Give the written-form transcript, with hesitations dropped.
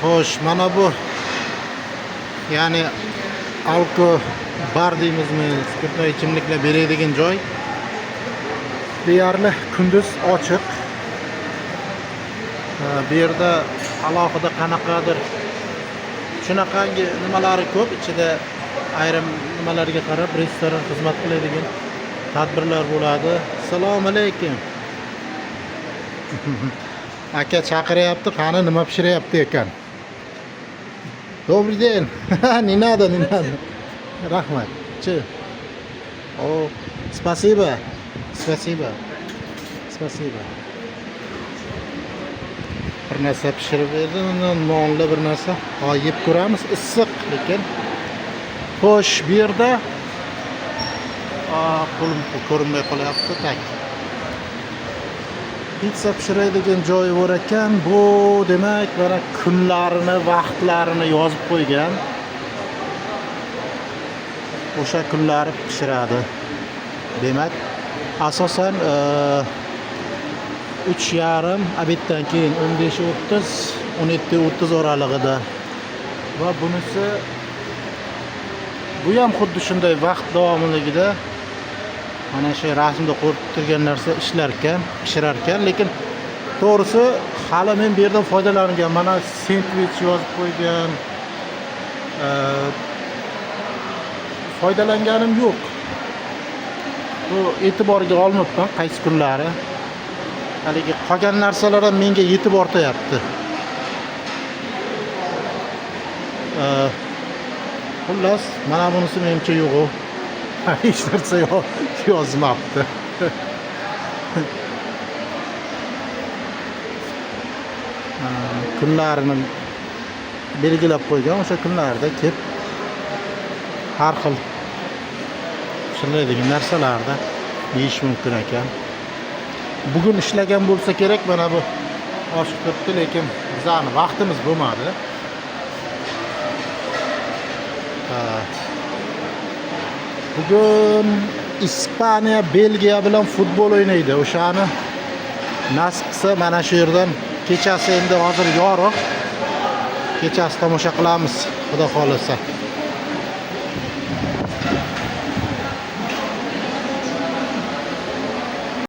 Xo'sh, mana bu ya'ni alko bar deymizmi, spirtli ichimliklar beradigan joy. Deyarli kunduz ochiq. Bu yerda alohida qanaqadir shunaqangi nimalari ko'p, ichida ayrim nimalarga qarab restoran xizmat qiladigan tadbirlar bo'ladi. Assalomu alaykum. Aka chaqiryapti, qani nima pishiryapti ekan? Добрый день. Не надо, не надо. Rahmat. Chi. О, спасибо. Спасибо. Спасибо. Bir narsa pishirib berdi, undan nonli bir narsa. Ha, yeb ko'ramiz, issiq lekin. Xo'sh, bu yerda qo'lim ko'rinmay qolyapti. Так. Pitsa pishiradigan joyi bor ekan. Bu demak, mana kunlarini, vaqtlarini yozib qo'ygan. O'sha kunlari pishiradi. Demak, asosan 3:30 обед dan keyin 15:30, 17:30 oralig'ida. Va bunisi, bu ham xuddi shunday vaqt davomiligida mana shu rasmda ko'rib turgan narsa ishlar ekan, pishirar ekan, lekin to'g'risi hali men bu yerdan foydalangan. Mana sendvich yozib qo'ygan. Foydalanganim yo'q. Bu e'tiborga olmabman qaysi kunlari. Haligi qolgan narsalar ham menga yetib ortayapti. Xullas, mana bunisi menimcha yo'q. Hech narsa yozmabdi. Kunlarini belgilab qo'ygan, o'sha kunlarda kelib har xil pishiriladigan narsalarni yeyish mumkin ekan. Bugun ishlagan bo'lsa kerak, mana bu ochiq turibdi, lekin bizani vaqtimiz bo'lmadi. Bugun Ispaniya Belgiya bilan futbol o'ynaydi. O'shani nasib qilsa mana shu yerdan kechasi, endi hozir yorug'. Kechasi tomosha qilamiz, Xudo xohlasa.